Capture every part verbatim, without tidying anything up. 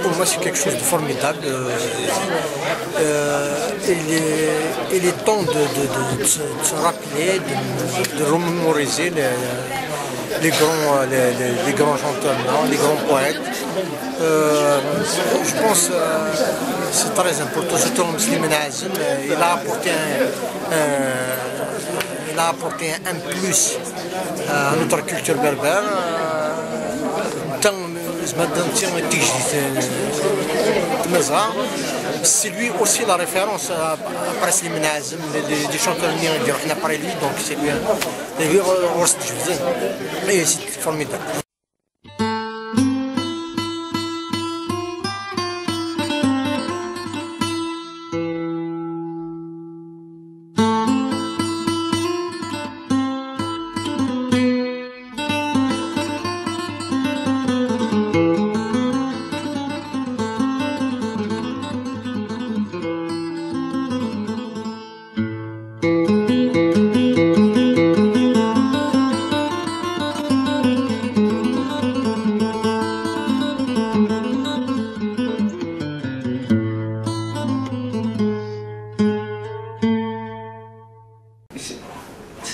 Pour moi, c'est quelque chose de formidable. Euh, euh, il est, il est temps de, de, de, de se, de se rappeler, de, de remémoriser les, les grands, euh, les, les, les grands chanteurs, non, les grands poètes. Euh, je pense que c'est très important, surtout Slimane Azem. Euh, il a apporté un, euh, il a apporté un plus, euh, à notre culture berbère. Euh, tant, euh, c'est lui aussi la référence, euh, après Slimane Azem, les, les, les chanteurs, on a après lui, donc c'est lui, euh, c'est lui, euh, et c'est formidable.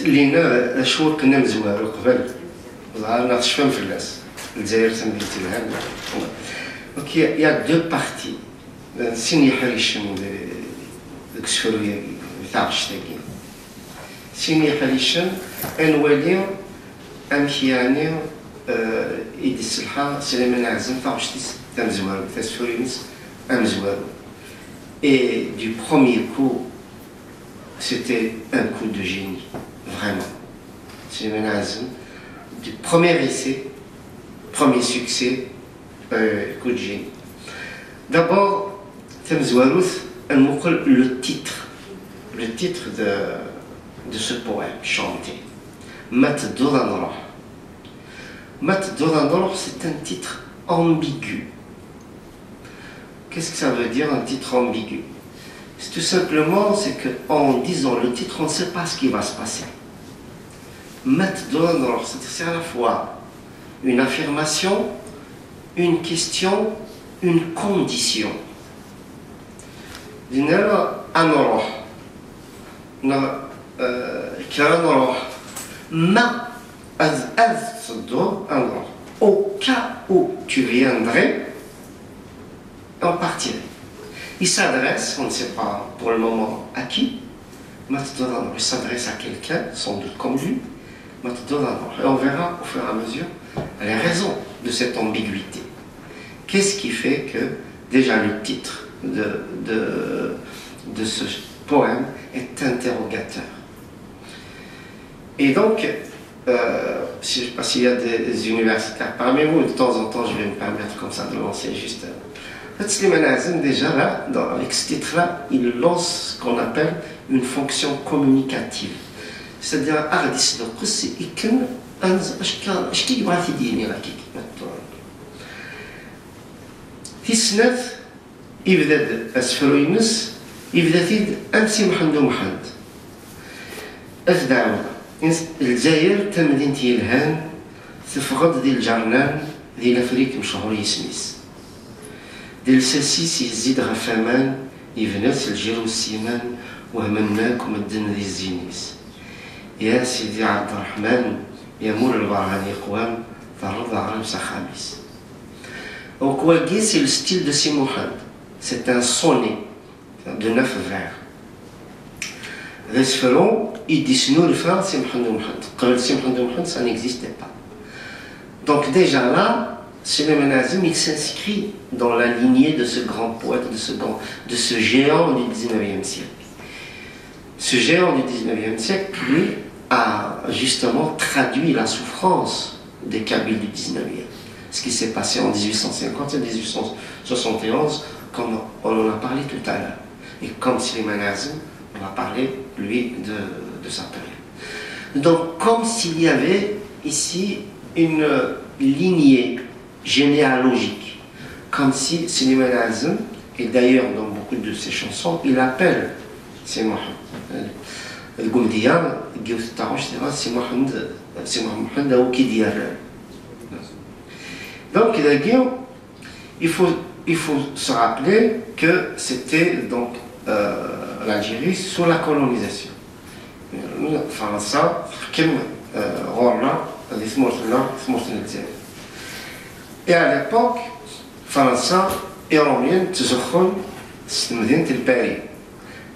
Lina, acu akken amezwaru qbel, ẓer neɣ tecfam fell-as. Lezzayer tamdint yelhan. Donc, il y a, il y a deux parties. Sin yeḥricen de, deg usefru-agi, di taɣect-agi. Sin yeḥricen, ad nwali amek yeɛni, euh, i d-isselḥa Sliman Ɛazem taɣect-is tamezwarut, asefru-ines amezwaru. Et du premier coup, c'était un coup de génie, vraiment. Sliman Ɛazem, du premier essai, premier succès, euh, coup de génie. D'abord, tamezwarut, ad nmuqel le titre, le titre de, de ce poème chanté. Ma tedduḍ ad nruḥ. Ma tedduḍ ad nruḥ, c'est un titre ambigu. Qu'est-ce que ça veut dire, un titre ambigu? C'est tout simplement, c'est que en disant le titre, on ne sait pas ce qui va se passer. Ma tedduḍ ad nruḥ, c'est-à-dire c'est à la fois une affirmation, une question, une condition. Dinna ad nruḥ, neɣ, euh, kker ad nruḥ. Ma ad, ad tedduḍ ad nruḥ. Au cas où tu viendrais, on partirait. Il s'adresse, on ne sait pas pour le moment à qui, ma tedduḍ ad nruḥ, il s'adresse à quelqu'un, sans doute comme lui, ma tedduḍ ad nruḥ. Et on verra au fur et à mesure les raisons de cette ambiguïté. Qu'est-ce qui fait que déjà le titre de, de, de ce poème est interrogateur? Et donc, euh, je sais pas s'il y a des universitaires parmi vous, de temps en temps, je vais me permettre comme ça de lancer juste. En fait, Slimane Azem, déjà là, dans, avec ce titre-là, il lance ce qu'on appelle une fonction communicative. C'est-à-dire, aɣ-d-isduqqes akken ad nẓ-, acu, acu i yebɣa ad t-id-yini akka. Tis snat, yebda-d asefru-ines, yebda-t-id am Si Mḥend Umḥend. Ad t-d-ɛawdeɣ. Ins-, Lezzayer d tamdint yelhan, teffeɣ-d di lǧernan, di Lafrik mechuṛ yisem-is. Di lsas-is yezzi-d ɣef waman, yebna-tt lǧir ussiman, wehmen akk medden di zzin-is. Ya Sidi Ɛebderreḥman, ya Mul Lberhan yeqwan, terreḍ aɣrib s axxam-is. Donc wagi, c'est le style de Si Muḥend. C'est un sonnet de neuf vers. D asefru i d-isnulfa Si Mḥend Umḥend. Qbel Si Mḥend Umḥend, ça n'existait pas. Donc déjà là, Slimane Azem, il s'inscrit dans la lignée de ce grand poète, de ce grand, de ce géant du dix-neuvième siècle. Ce géant du dix-neuvième siècle, lui, a justement traduit la souffrance des Kabyles du dix-neuvième. Ce qui s'est passé en dix-huit cent cinquante et dix-huit cent soixante et onze, comme on en a parlé tout à l'heure. Et comme Slimane Azem, on va parler, lui, de, de sa période. Donc, comme s'il y avait ici une lignée généalogique, comme si Slimane Azem, et d'ailleurs dans beaucoup de ses chansons, il appelle Si Muḥend, euh, deg umedya, deg yiwet n taɣect, dɣa Si Muḥend, Si Muḥend, Muḥend, a wi k-id-yerran. Donc, dagi, Il faut, il faut se rappeler que c'était donc euh, l'Algérie sous la colonisation. Fransa tḥekkem euh, ɣur-neɣ di tmurt-nneɣ, tmurt n Lezzayer. Et à l'époque, Fransa, Iṛumyen ttzuxxun s temdint n Paris.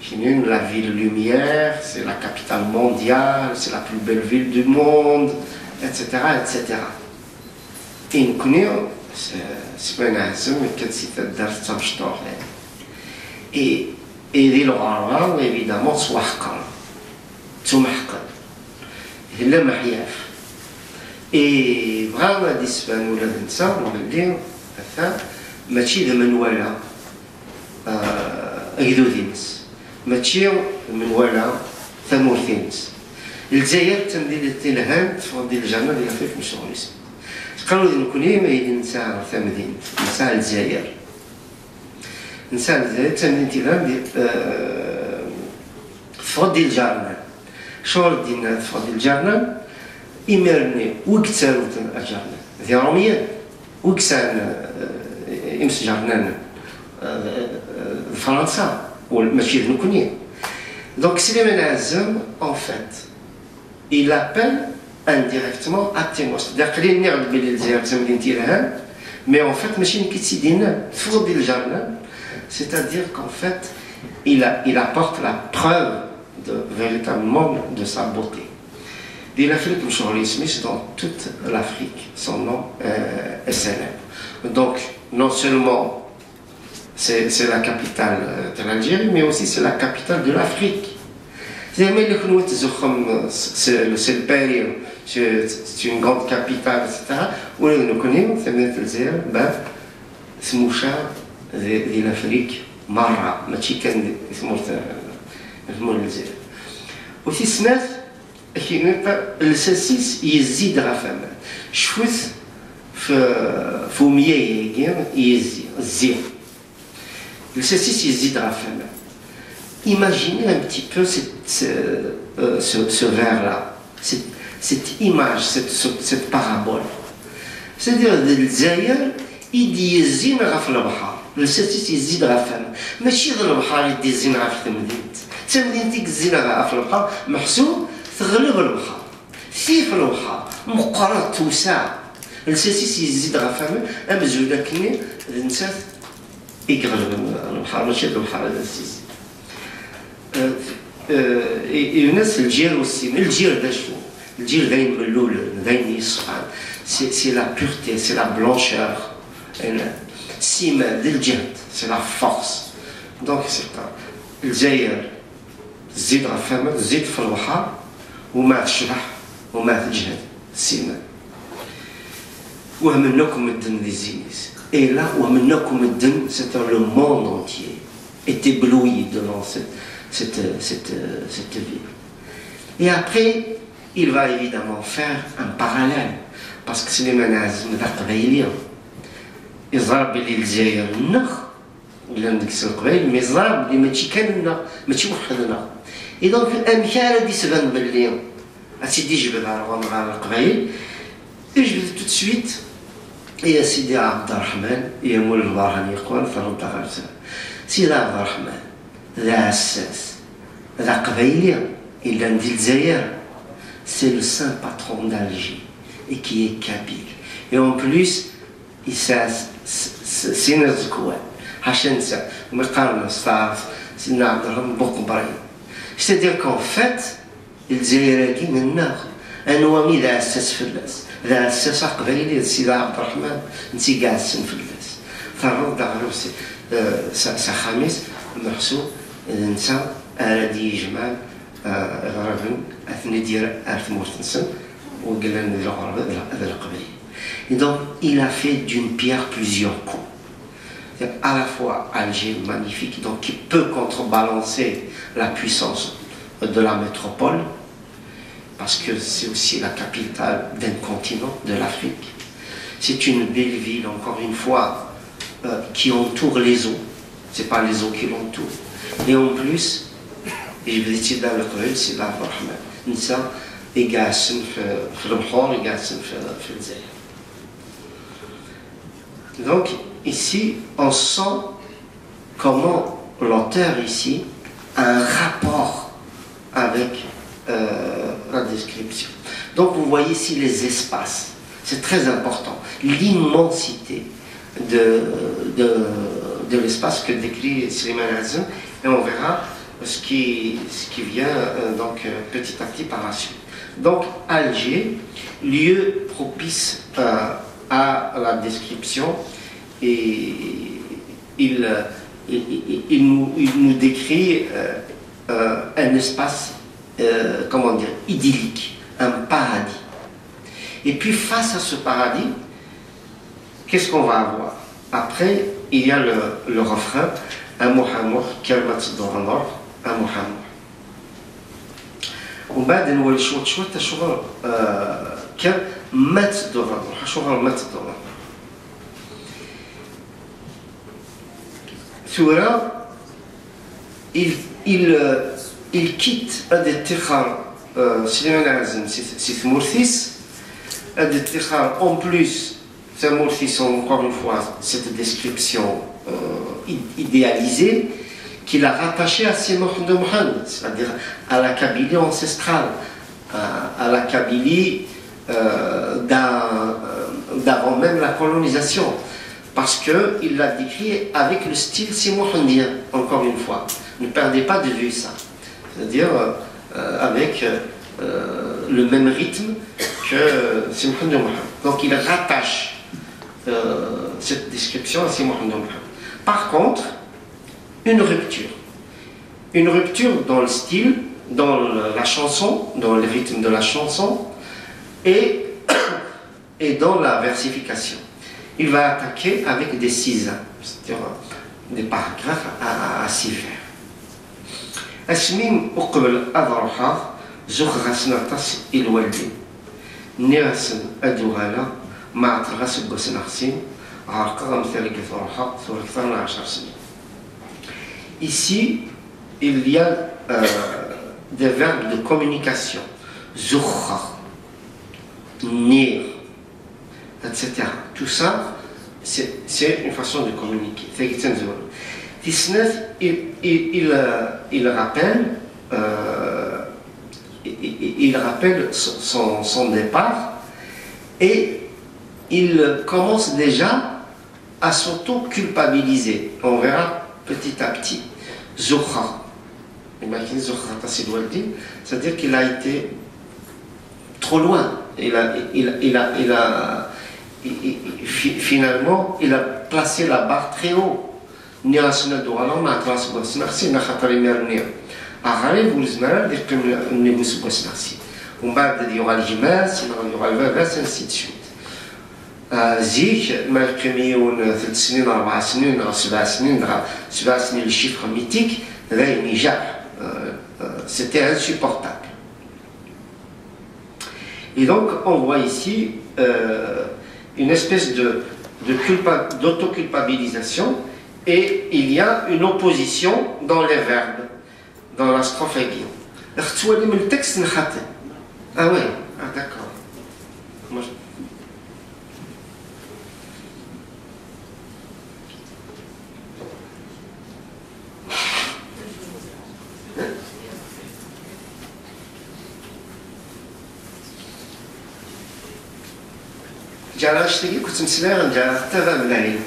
Kinin, la ville lumière, c'est la capitale mondiale, c'est la plus belle ville du monde, et cetera, et cetera. I nekkni, s- sma neɛzem nekka-d si taddart d tamecṭuḥt. Et, et di lɣerba, évidemment, ttwaḥqren, ttumeḥqen. Tella meḥyaf. Et bɣan ad d-isban ula d netta belli ata mačči d menwala euh, agdud-ines, mačči menwala tamurt-ines. Lezzayer d tamdint yelhan, teffeɣ-d di lǧerna di Lafrik mecɣul-is. Teqqar-d nekkni ma yili nesɛa tamdint, nesɛa Lezzayer. Nesɛa Lezzayer d tamdint yelhan, di, euh, teffeɣ-d di lǧerna. Acuɣer i d-yenna teffeɣ di lǧernan? Imir-nni, wi yettarun aǧernan? D Iṛumyen, wi yesɛan eh, imesǧernanen eh, d Fransa, ur- mačči d nekkni. Donc Sliman Ɛazem, en fait, il appelle indirectement à Timur. C'est-à-dire, aql-i nniɣ-d belli Lezzayer d tamdint yelhan, mais en fait, mačči nekk i tt-id-yennan, teffeɣ-d di lǧernan. C'est-à-dire qu'en fait, il, a- il apporte la preuve de, véritablement de sa beauté. Di Lafrik mecɣul isem-is, dans toute l'Afrique, son nom euh, est célèbre. Donc, non seulement c'est c'est la capitale euh, de l'Algérie, mais aussi c'est la capitale de l'Afrique. C'est-à-dire, mais le Kounoua Tzokhom, c'est c'est le Paris, c'est c'est une grande capitale, et cetera. Ou le Kounoua, c'est le Lezzayer, ben, tmuca di di Lafrik merra, mačči kan di tmurt di tmurt n Lezzayer. U tis snat, ak-iniḍ, lsas-is yezzi-d ɣef waman. Cfut f f umyag-agi yezzi, zzi. Lsas-is yezzi-d ɣef waman. Imaginez un petit peu cette, euh, ce, ce vers-là, cette, cette image, cette, ce- cette parabole. C'est-à-dire, d Lezzayer i d-yezzin ɣef lebḥer. Lsas-is yezzi-d ɣef waman. Mačči d lebḥer i d-yezzin ɣef temdint. D tamdint i yezzin ɣef lebḥer, meḥsub teɣleb lebḥer. Tif lebḥer, meqqret, tewseɛ. Lsas-is yezzi-d ɣef waman, amzun akkenni d nettat i iɣelben lebḥer, mačči d lebḥer i d as-yezzi. Euh, euh, et, et une lǧir aussi, mais lǧir d acu? Lǧir d ayen mellulen, d ayen yeṣfan. C'est c'est la pureté, c'est la blancheur. Et le- Siman, d lǧehd, c'est la force. Donc c'est un Lezzayer, tezzi-d ɣef waman, tezzi-d f lebḥer, uma tecbeḥ, uma teǧhed, Siman. Wehmen akk medden di zzin-is. Et là, wehmen akk medden, c'est-à-dire le monde entier est ébloui devant cette, cette, cette, cette ville. Et après, il va évidemment faire un parallèle, parce que Sliman Ɛazem d aqbayli. Yeẓra belli Lezzayer nneɣ, llan deg-s Leqbayel, mais ẓran belli mačči kan nneɣ, mačči weḥd-nneɣ. Et donc, amek ara d-isban belli ad tt-id-ijbed ɣer ɣer Leqbayel? Ijbed tout de suite. I a Sidi Ɛebderreḥman, i amul lberhan yeqqwan, terreḍ ɣer Sidi Ɛebderreḥman d aɛessas, d aqbayli, yellan di Lezzayer. C'est le saint patron d'Alger et qui est kabyle. Et en plus, yesɛa s- s- s- sin iẓekwan, ḥaca netta, mi qqaren s taɛrabt Sidna Ɛebderreḥman Buqebri. C'est-à-dire qu'en fait, Lezzayer-agi nneɣ, anwa i d aɛessas fell-as? D aɛessas aqbayli, d Sidi Ɛebderreḥman, netta i iɛessen fell-as. Terreḍ-d aɣrib s- eh, s s axxam-is, meḥsub d netta ara d-yejmɛen eh, iɣriben, ad ten-id-yerr ar tmurt-nsen, wid yellan di lɣerba d le- d Leqbayel. Et donc, il a fait d'une pierre plusieurs coups. C'est à la fois Alger magnifique, donc qui peut contrebalancer la puissance de la métropole, parce que c'est aussi la capitale d'un continent, de l'Afrique. C'est une belle ville, encore une fois, euh, qui entoure les eaux. C'est pas les eaux qui l'entourent. Et en plus, yejbed-itt-id ɣer Leqbayel Sidi Ɛebderreḥman. Netta i iɛessen f f lebḥur, i iɛessen f f Lezzayer. Donc, Ici, on sent comment l'auteur ici a un rapport avec euh, la description. Donc vous voyez ici les espaces, c'est très important. L'immensité de, de, de l'espace que décrit Slimane Azem, et on verra ce qui, ce qui vient euh, donc euh, petit à petit par la suite. Donc Alger, lieu propice euh, à la description, et il, il, il, il nous, il nous décrit euh, euh, un espace, euh, comment dire, idyllique, un paradis. Et puis face à ce paradis, qu'est-ce qu'on va avoir? Après, il y a le, le refrain, un mouhamour, kalmat d'oranor, un mouhamour. ومن بعد نولي شوط شوط شغل آه كان مات دور الروح شغل مات دور الروح. ثورة il, il, euh, il quitte ad ittixer euh, Sliman Ɛazem si, si tmurt-is, ad ittixer en plus tamurt-is, encore une fois, cette description euh, id- idéalisée qu'il a rattachée à Si Mohamed Mohamed, c'est-à-dire à la Kabylie ancestrale, à, à la Kabylie euh, d'un- euh, d'avant même la colonisation, parce qu'il l'a décrit avec le style simohandien, encore une fois. Ne perdez pas de vue ça. C'est-à-dire euh, avec euh, le même rythme que euh, Si Mohamed Mohamed. Donc il rattache euh, cette description à Si Mohamed Mohamed. Par contre, une rupture. Une rupture dans le style, dans le- la chanson, dans le rythme de la chanson et, et dans la versification. Il va attaquer avec des cisins, c'est-à-dire euh, des paragraphes à, à- à six vers. Asmi uqbel ad ruḥeɣ, zuxxeɣ-asen aṭas i lwaldin. Nniɣ-asen ad d-uɣaleɣ, ma ɛeṭṭleɣ aseggas neɣ sin, ɛerqeɣ am targit ruḥeɣ, tura kter n ɛecr snin. Ici, il y a euh, des verbes de communication. Zuxxeɣ, nniɣ, et cetera. Tout ça, c'est c'est une façon de communiquer. Tagi d tamezwarut. Tis snat, il, il, il, euh, il rappelle, euh, il, il- il rappelle son, son- son départ et il commence déjà à s'auto-culpabiliser. On verra petit à petit. Zuxxeɣ. Imakin zuxxeɣ aṭas i lwaldin, c'est-à-dire qu'il a été trop loin. Il a, il, il a, il a, il- il- fi- finalement, il a placé la barre très haut. Nniɣ-asen ad d-uɣaleɣ ma ɛeṭṭleɣ aseggas neɣ sin, axaṭer imir-nni aɣrib ur yezmir ara ad yeqqim nnig useggas neɣ sin. Umbeɛd ad yuɣal gma-s, neɣ ad yuɣal baba-s, ainsi de suite. Ah, zik, ma yeqqim yiwen telt snin, rebɛa snin, neɣ sebɛa snin, dɣa sebɛa snin, le chiffre mythique, d ayen ijaḥ. Euh, euh, C'était insupportable. Et donc, on voit ici euh, une espèce de, de culpa- d'autoculpabilisation et il y a une opposition dans les verbes, dans la strophe aiguë. Tettwalim le texte n xaṭi. Ah ouais, ah d'accord. Moi, je- Ǧǧan annect-agi akk ttmeslayeɣ, ǧǧan ɣef tama mlayen.